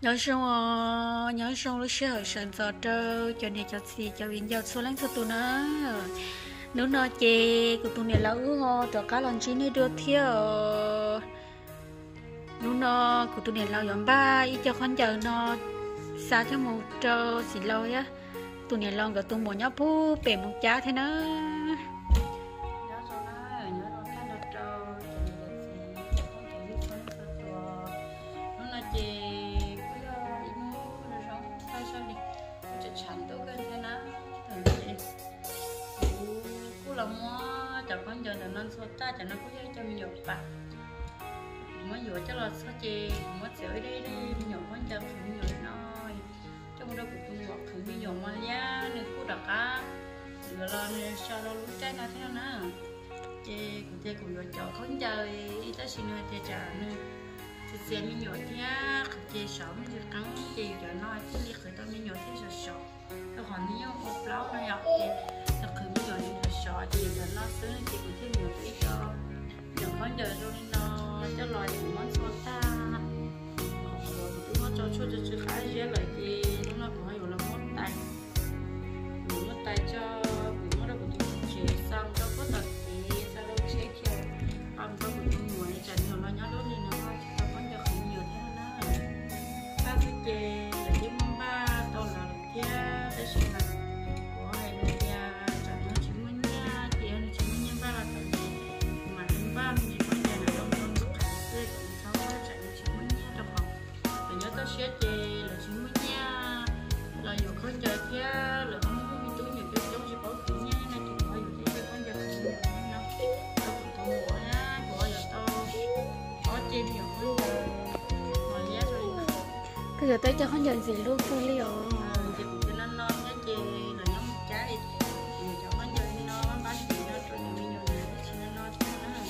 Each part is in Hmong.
Nyob zoo os, nyob zoo lub sij hawm sawv ntxov rau cov niam cov txiv cov viv ncaus txhua leej txhua tus na. Hnub no ces kuv tus niam laus wb ho rov qab los ntsib nej dua thiab os. Hnub no kuv tus niam laus yuav npaj ib co khaub ncaws no xa coj mus rau txiv laus thiab tus niam laus nkawd tus muam nyob puag pem Moos Cab thiab na. Nyob zoo na, nyob zoo tag nrho rau cov niam cov txiv cov phooj ywg txhua leej txhua tus. Hnub no ces kuj yog ib hnub zoo zoo tag zog li, kuj tseem tshav ntuj kawg thiab na. Ces kuv kuj los muab cov khaub ncaws ntawm no ntxhua tag, cov no kuj yog ib co me nyuam pam. Kuv muab yuav coj los txog ces kuv muab txiav ib daim me nyuam khaub ncaws qhwv me nyuam li no coj mus rau kuv tus muam qhwv me nyuam mos liab, nws kuj rov qab yuav los nws so rau lub caij no thiab na. Ces kuv tias kuv yuav cov khaub ncaws, tab sis nws hais tias tsam nws txiav txiav me nyuam thiab qhwv ces sov me ntsis qeeb, ces cov no thiaj li qhwv tau me nyuam thiab sov sov. Rau qhov nws yeej ua plaub no yom, ces nws qhwv me nyuam nws sov sov, ces cov no xwb ces kuv thiaj yuav ib co me nyuam khaub ncaws zoo li no coj los ces kuv muab ntxhua tag. Qhov kuv twb muab tso tshuaj tso tsw qab ziab lawm ces hnub no kuv ho yuav los muab tais, yuav muab tais tso, kuv muab rau kuv tus tsev xa mus rau puag tom kev, xa rau tsheb kiag, xa mus rau kuv tus muam, tsam nws los nyob lub li no tsis tau khaub ncaws qhwv me nyuam thiab na. Npaj xwb ces lawv twb muab npaj tau lawm thiab, tab sis mas kuv hais tias tsam nws tsis muaj nyiaj, ces yog nws tsis muaj nyiaj npaj los txawm ces kuv mam li npaj me ntsis khaub ncaws ntawm no rau nws qhwv xwb, kom nws txhob muab tsam nws tsis muaj nyiaj, rau qhov lawv nyob toj siab ces lawv tsis muaj nyiaj los yuav khaub ncaws thiab lawv ho muaj me tub me nyuam coob coob tsis paub khwv nyiaj no ces kuv ho yuav cov khaub ncaws qhwv me nyuam no rau kuv tus muam na, kuv ho yuav tau ob ce me nyuam khaub ncaws mos liab rau li. Koj yuav tau cov khaub ncaws ntxim hlub kawg li os. Ces kuv tias no no thiab ces lawv nyob Moos Cab, kuv yuav cov khaub ncaws li no npab ntxiv no rau cov me nyuam tsis no no thiab na.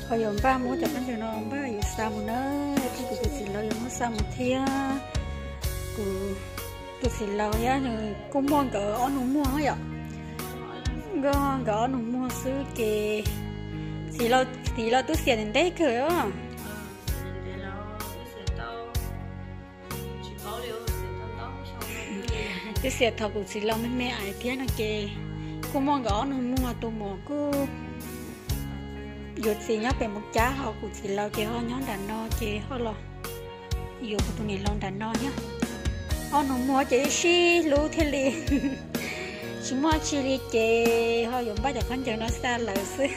Ho yuav npaj muab cov khaub ncaws no npaj yuav xa mus na, thiab kuv tus txiv laus yuav muab xa mus thiab. Kuv tus txiv laus thiab nws kuj muaj nkawd ob nus muag yom. Nkawd, nkawd ob nus muag xwb ces txiv laus, txiv laus twb xiam ntev kawg os. Twb xiam thaum kuv txiv laus me me ais thiab no ces kuj muaj nkawd ob nus muag, tus muam kuj yuav txiv nyob pem Moos Cab, ho kuv txiv laus ces ho nyob nram no ces ho los yuav kuv tus niam laus nram no thiab. Ob nus muag ces sib hlub thiaj li tsis muaj tsi li ces ho yuav npaj cov khaub ncaws no xa lawm xwb.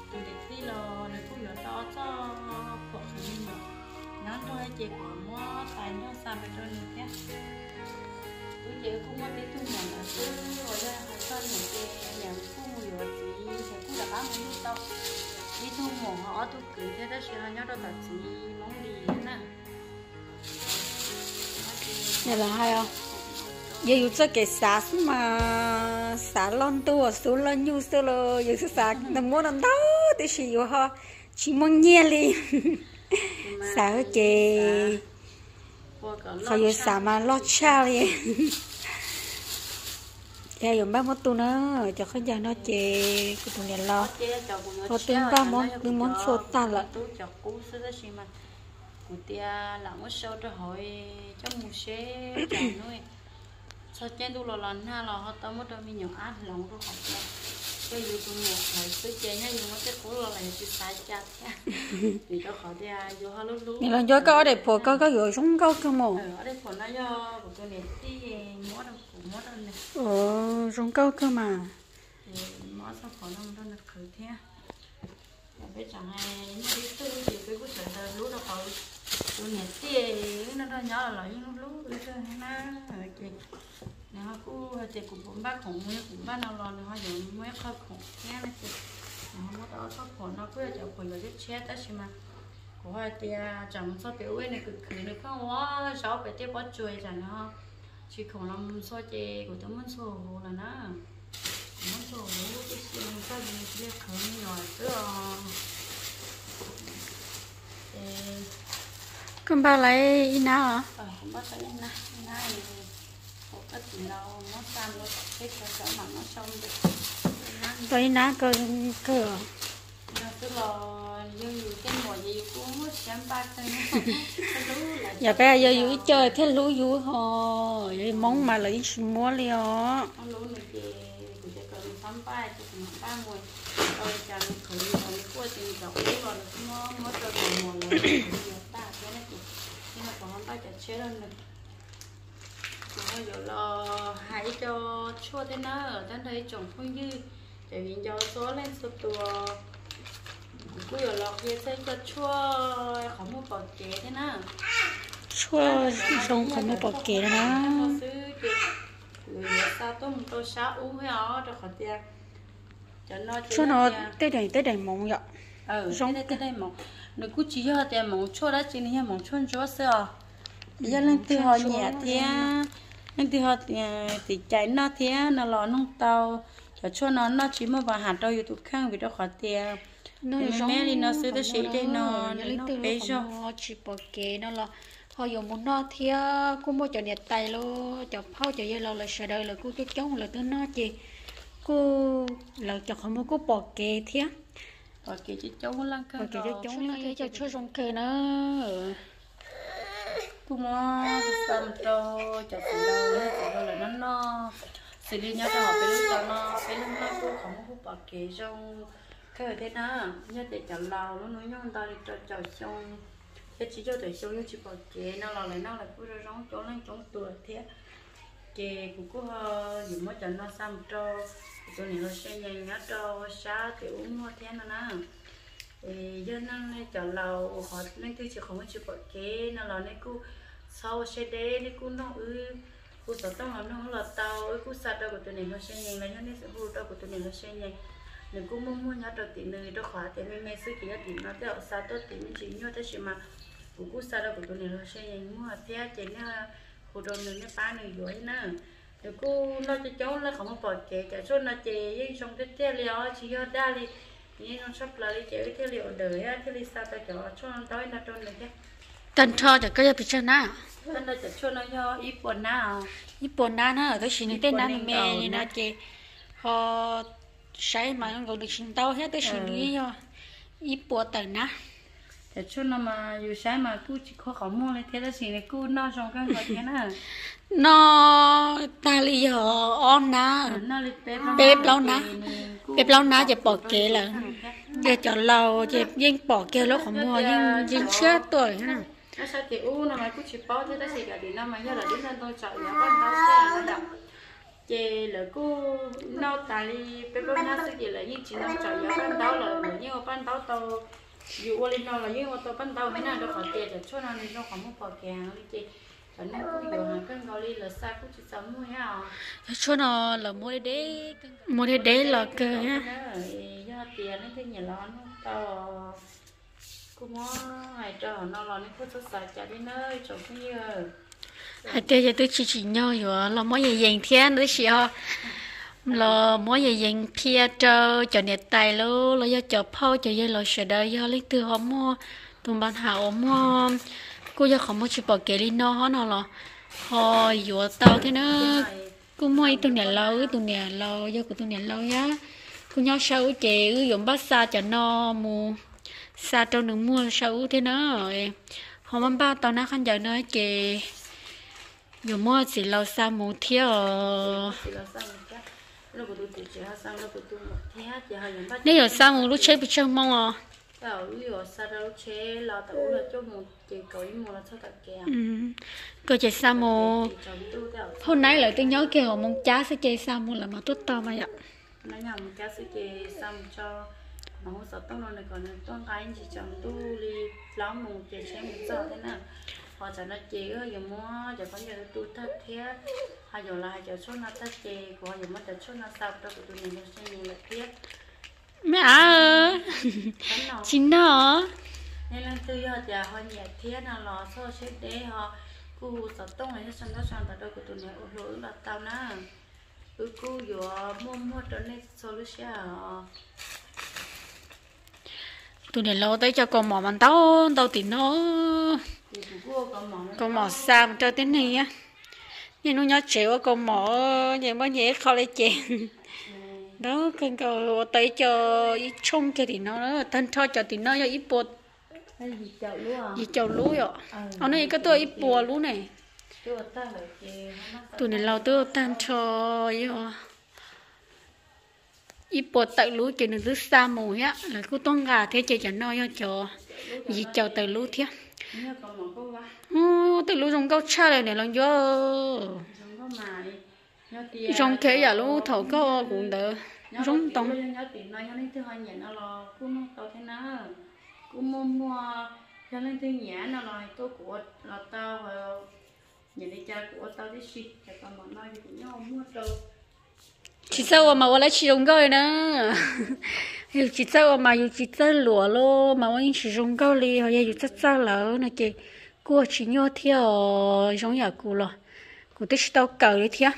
Tus niam tij los nws kuj yuav tau ob txoj phuam qhwv me nyuam nyob nrog ces kuv muab tais nrog xa mus rau nws thiab. Wb ces wb kuj muaj tib tug muam ntawd xwb uas yog hais txog niam ces niam kuj mus yuav txiv, ces kuj rov qab mus yug tau ib tug muam ho ob tug kwv thiab, tab sis ho nyob rau tom txiv Hmoob Lis thiab na. Yog yus txoj kev xav xwb mas xav loj ntuj xub loj nyuj xwb los yus xav xav muab no ntau tib si yus ho tsis muaj nyiaj li. Xav ces qhov yus xav mas loj tshaj li. Ces yuav npaj muab tu na, cov khaub ncaws no ces kuv tus niam laus ho twb npaj muab, twb muab ntxhua tag lawm. Kuv tias lam muab sau rau hauv coj mus seb tsam hnub txog caij ntuj los los nag los ho tau muab rau me nyuam ab hloov rau qhov tias yog yus tus muam hloov xwb ces nyob yus muab tej qub los lawm yus tsis xav cas thiab. Vim rau qhov tias yus ho hlub hlub. Niam laus Ncuab, koj ob daim phuam koj, koj yuav zoo nkauj kawg mas. Ob daim phuam no yog kuv tus niam tij muab rau kuv, muab rau nws. Zoo nkauj kawg mas. Ces muab ob txoj phuam no rau nws qhwv thiab. Peb tsam hais muaj ib tug ces peb kuj sawv daws hlub rau qhov tus niam tij wb nrog nyob los yeej hlub hlub wb kawg thiab na. Ces nws ho kuj hais tias kuv puas npaj khoom, yog kuv npaj no los nws ho yuav muaj ib qho khoom thiab no ces nws ho muab tau ob txoj phuam no, kuj yog cov phuam yuav tshiab tshiab tab sis mas kuv Kuv hais tias tsam mus txog pem ub nws khwv khwv nws pheej ua zaub pem tej pob tsuas tsam no tsis khoom los mus txog ces kuv twb muab ntxuag huv lawm na. Kuv muab ntxuag huv tib si mus txog ces nws cia li qhwv me nyuam xwb os. Koj npaj lawm ib nab os? Kuv npaj tau ib nab, ib nab, kuv koj txiv los muab xa mus peb cov cov mam muab sau ntawd. Tau ib nab kawg kawg. Yog twb los yog yus tej muam ces yus kuj muab siab npaj kawg. Yog peb yog yus ib co thiaj hlub yus ho, yog Hmoob mas lawv yeej tsis muab li os. Hlub nws ces kuv cov kawm nws txhob npaj ces kuv mam npaj mus rau li cas nws qhwv li ntawd nws kuj tias nws cov ub los nws kuj muab muab rau cov muam lawv qhwv li tag thiab na ces, ces no kuv ho npaj cov tshiab rau nws. Kuv ho yuav los hais ib co tshuaj thiab na, tag nrho ib tsoom phooj ywg, cov viv ncaus txhua leej txhua tus, kuv kuj yuav los qhia txog ib co tshuaj qhov muag pom kev thiab na. Tshuaj zoo qhov muag pom kev na. Xwb ces kuv yuav xa tuaj mus rau sab ub thiab os, rau qhov tias cov no ces tshuaj no tej daim, tej daim hmoov yom. Zoo tej daim hmoov, nws kuj tsis yog tias hmoov tshuaj dab tsi, nws yog hmoov tshuaj ntsuab xwb os. Yog leej twg ho nyiam thiab leej twg ho tiv cais noj thiab no los noj tau. Cov tshuaj no noj tsis muaj pas has rau yus tus kheej vim rau qhov tias nws me me li no xwb tab sis ib daim no nws noj peb zaug. Tsis pom kev no los ho yuav mus noj thiab. Kuj muaj cov niam tais los cov phauj cov yawg laus lawv sawv daws lawv kuj coob coob lawv twb noj ces kuj lawv cov qhov muag kuj pom kev thiab. Pom kev coob coob leej kawg, pom kev coob coob leej kawg, cov tshuaj zoo kawg na. Kuj muab xa mus rau cov txiv laus, txiv laus lawv noj noj. Xws li nyob rau hauv peb lub zos no peb lub noj kuj qhov muag kuj pom kev zoo kawg thiab na. Yog tias cov laus lub hnub nyoog ntau li rau caum xyoo thiab tsis caum tawm xyoo yeej tsis pom kev no los lawv noj lawv kuj zoo zoo coob leej coob tus thiab. Ces kuv kuj ho yuav muab cov no xa mus rau kuv tus niam laus Se Nyees nyob rau sab tim ub muag thiab no na. Es yog nej cov laus uas qhov leej twg tsis qhov muag tsis pom kev no los nej kuj txhob ua siab deb, nej kuj nug wb, hu xov tooj los nug wb los tau, wb kuj xa rau kuv tus niam laus Se Nyees los yog nej hu rau kuv tus niam laus Se Nyees, nws kuj muaj muag nyob rau tim nws rau qhov tias me me xwb ces yog tim no tej zaum xa tuaj tim me ntsis nyuaj tab sis mas kuv kuj xa rau kuv tus niam laus Se Nyees muag thiab ces nej hu rau nws nej pab nws yuav thiab na. Nws kuj noj coob coob leej qhov muag pom kev, cov tshuaj no ces yeej zoo tiag tiag li os, tsis yog dag li, yeej zoo tshaj plaws li ces wb thiaj li ua dawm thiab thiaj li xa tau cov tshuaj no ntau ib no rau nws thiab. Tag nrho cov koj yog pes tsawg nab? Tag nrho cov tshuaj no yog ib puas nab os. Ib puas nab na, tab sis nws tej nab me me li no ces ho saib mas nkaus nws tsis ntau thiab tab sis nws yeej yog ib puas tawm nab. Cov tshuaj no mas yus saib mas kuj tsis khuam qhov muag li thiab tab sis nws kuj noj zoo kawg nkaus thiab na. Noj tag li yog ob nab, peb plaub nab, peb plaub nab ces pom kev lawm. Yog cov laus ces yeej pom kiag lub qhov muag yeej ntshiab tuaj. Nyob sab tim ub no mas kuj tsis paub thiab tab sis cov tim no mas yog lawv twb noj ntau tsom yav paj ntaub xwb na yom. Ces lawv kuj noj tas li peb plaub nab xwb ces lawv yeej tsis noj tsom yav paj ntaub lawm, lawv yeej ua paj ntaub tau. Yus ua li no los yeej ua tau paj ntaub thiab na, rau qhov tias cov tshuaj no nws zoo qhov muag pom kev heev li ces cov neeg kuj yuav heev kawg nkaus li, lawv xa kuj tsis txaus muag thiab os. Cov tshuaj no lawv muab deb deb, muab deb deb los kawg thiab. Yog tias leej twg nyiam los noj tau. Kuj muab hais rau hauv no los nej kuj txhob xav cas li na tsoom phooj ywg. Hais tias yog twb tsis tsim nyog yuav los muab yees yees thiab tab sis ho los muab yees yees qhia rau cov niam tais los, los yog cov phauj cov yawg laus sawv daws, yog leej twg ho muaj tus npa ham uas muaj, kuj yog qhov muag tsis pom kev li no ho no los ho yuav tau thiab na. Kuj muaj ib tug niam laus, wb tus niam laus yog kuv tus niam laus thiab, kuj nyob sab ub ces wb yuav npaj xa cov no mus xa rau nws muag sab ub thiab na. Ho npaj npaj tau nab khaub ncaws no ces yuav muab txiv laus xa mus thiab os. Nej yuav xa mus lub tsheb pes tsawg moo os? Koj ces xa mus, phauj naib lawv twb nyob kiag hauv Moos Cab xwb ces xa mus lawv mam tuaj tau mas yom. Xov tooj no nws kom nws tuaj nqa ib ntsis tsaus ntuj li plaub moos ces tsheb mus txog thiab na. Ho tsam no ces wb yuav muab cov khaub ncaws tu tag thiab, ho yuav los hais cov tshuaj no tag ces kuv ho yuav muab cov tshuaj no xa rau kuv tus niam laus Se Nyees lawm thiab. Me ab, tsis noj. Nej leej twg yog tias ho nyiam thiab no los txhob siab deb ho kuj hu xov tooj los yog sau ntaub sau ntawv rau kuv tus niam ua hluas wb los tau na. Wb kuj yuav muaj muag rau nej txhua lub sij hawm os. Tus niam laus tau ib co kaus mom mas ntau ntau tim no. Kaus mom xa mus rau tib neeg thiab. Niaj hnub nyob tsev ua kaus mom ces muab nyiag ib qho li ces ntau kawg nkaus, ua tau ib co ib tshooj kiag tim no. Tag nrho cov tim no yog ib puas, yim caum lub yom. Au, nej koj tuaj ib puas lub ne. Tus niam laus twb ua tag nrho yog ib puas tawm lub ces nws twb xa mus thiab, lawv kuj tuaj nqa thiab ces cov no yog cov yim caum tawm lub thiab. Tawm lub zoo nkauj tshaj li niam laus Ncuab. Zoo kiag yam lub thaum koj ua kuv ntawd, zoo ntoo. Kuj muaj muag, yog leej twg nyiam no los tuaj kuv los tau, nyiam li cas kuv ua tau tib si. Tsis txawj ua mas ua lawv tsis zoo nkauj li na. Yus tsis txawj ua mas yus tsis txawj luam los mas ua yeej tsis zoo nkauj li, ho yog yus txawj txawj lawm no ces kuj ua tsis nyuaj thiab os. Zoo yam kuv los kuv twb tsis tau kawm li thiab.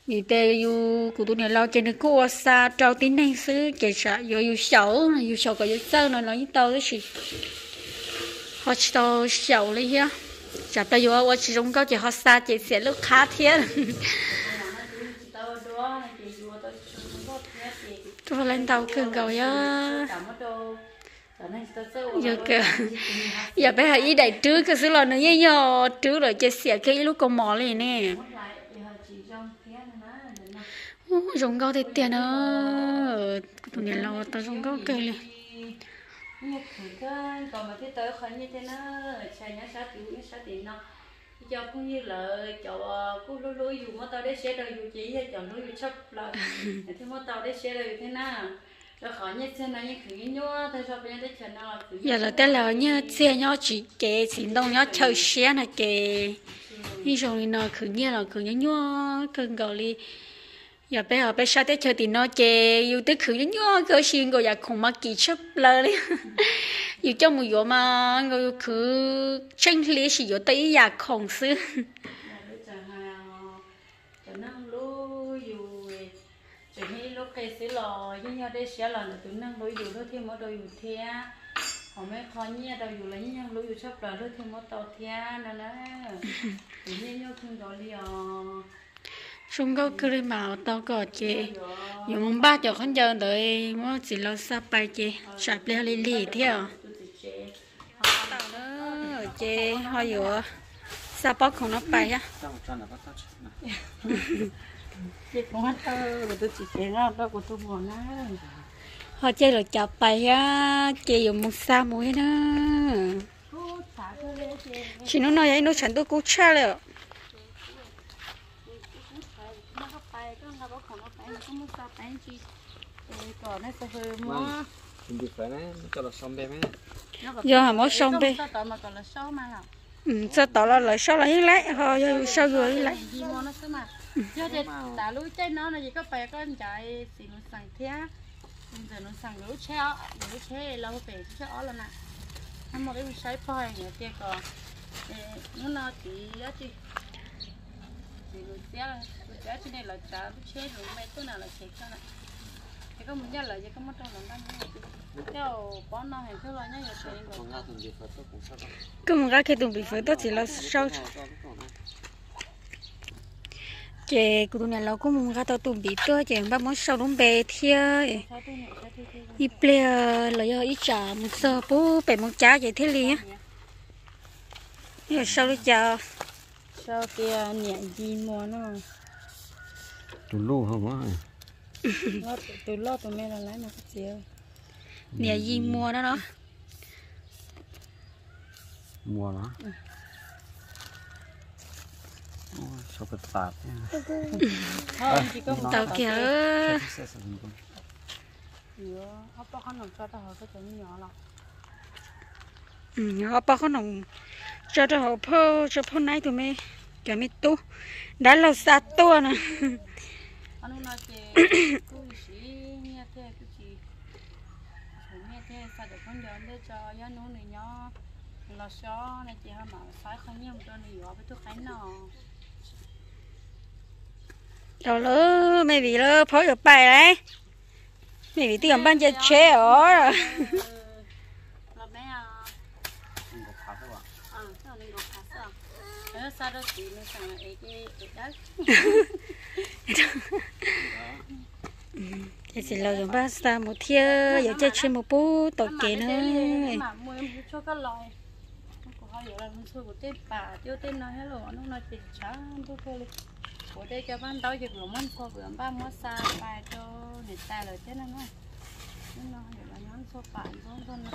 Vim tias yus, kuv tus niam laus ces nws kuj ua xa rau tib neeg xwb ces tsam yuav yus xyaum, yus xyaum kom yus txawj no los yeej tau tab sis ho tsis tau xyaum li thiab. Tsam tas yus ua tsis zoo nkauj ces ho xa ces xiam lub qhab thiab. Tuaj lawv ntau kawg nkaus yog. Yog peb hais ib daim rwb kawg xwb los nws yeej yog rwb lawm ces xiam kiag ib lub kaus mom li ne. Ub, zoo nkauj tiag tiag na. Tus niam laus tau zoo nkauj kawg li. Ib co phooj ywg lawv cov kuj hlub hlub yus muab tau dej siab rau yus ces yog cov hlub yus tshaj plaws thiaj muab tau dej siab rau yus thiab na. Rau qhov nyiaj txiag no yeej khwv nyuaj nyuaj tag zog peb nyob teb chaws no. Yog lawv tej laus nyiaj txiag nyob tsis kev txiv ntoo nyob chaw siab no ces ib zoo li no khwv nyiaj los khwv nyuaj nyuaj kawg nkaus li. Yog peb ho peb sab teb chaws tim no ces yus twb khwv nyuaj nyuaj kawg sis nkaus yam khoom mas kim tshaj plaws li. Yus coj mus yuav mas nkaus yus khwv tsheej hli sis yuav tau ib yam khoom xwb. Cov neeg hlub yus tseem yog ib lub qe xwb los yeej yog dej siab los ntawm tus neeg hlub yus luag thiaj muab rau yus thiab. Ho muaj ib qho nyiaj rau yus los yeej yog hlub yus tshaj plaws luag thiaj muab tau thiab no na. Tus nyiaj nyuaj kawg nkaus li os. Zoo nkauj kawg li mas tau kom ces yuav mus npaj cov khaub ncaws ntawd muab txiv laus xa pais ces tsam pliag li lig thiab. Ces ho yuav xa pob khoom no pais thiab. Ho cia lawv cav pais thiab ces yuav mus xa mus thiab na. Tsis hnub no yog ib hnub tshav ntuj kub tshaj li. Yog muab sau npe. Txog tod los lawv sau los ib laiv ho yog yus sau yus ib laiv. Yog tas lub caij no no ces koj pais koj ncav txiv Nuv Xeem thiab ntxawm Nuv Xeem nkawd lub tsheb, nkawd lub tsheb los hu pem tsheb ob los na. Muaj ib lub saib pog tias kom hnub no txiv dab tsi, txiv Nuv Xiab, txiv dab tsi ne lawv tsav lub tsheb rau me tuaj na lawv tsev koj na. Ces koj mus ncaj lawv ces koj muab rau lawv ntaj, coj pob no heev kawg los nyob yuav tsev nkaus. Koj mus nqa kiag tus npim fawv tuaj txiv laus sau. Ces kuv tus niam laus kuj mus nqa tau tus npim tuaj ces npaj muab sau lub npe thiab. Ib pliag los yog ib tsam mus txog pub pem Moos Cab ces thiaj li. Yog sau li cas? Sau tias niam Yis Muas no. Tus loj tus me los lawm no koj txiv. Niam Yis Muas no no. Muas los? Tau kiag. Ob poj qhob noom tso rau hauv phauj tso phauj Naib tus me, cov me tub, dab laug xa tuaj no. Ntawd ntej tso, yog hnub nws nyob los so no ces ho mam xav qhov nyiaj mus rau nws yuav peb tug qaib noj. Tau lawm, me viv lawm, phaub yuav pais lawm. Me viv twb yuav npaj nce tsheb os. Ces txiv laus yuav npaj xa mus thiab, yuav caij tsheb mus pub tom kev na. Kuv ho yuav los ntxhua kuv tej pam thiab tej no thiab los hnub no ces tshav ntuj kawg li. Kuv tej cov paj ntaub ces kuv yuav muab ntxhua, kuv yuav npaj muab xa pais rau niam tais lawm thiab no na. Hnub no yuav los nyob ntxhua pam ntxhua ntxhua no.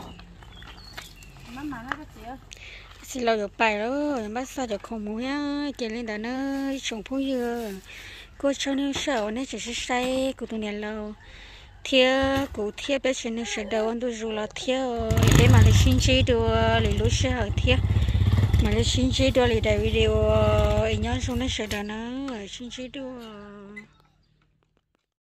Maj mam na koj txiv. Txiv laus yuav pais lawm, yuav npaj xa cov khoom mus thiab. Ces li ntawd na ib tsoom phooj ywg, kuj tsaug nej sij hawm uas nej tseem saib saib kuv tus niam laus thiab kuv thiab peb tsev neeg sawv daws ua ntu zus los thiab. Peb mam li sib ntsib dua lwm lub sij hawm thiab, mam li sib ntsib dua lwm daim video. Es nyob zoo nej sawv daws na, sib ntsib dua.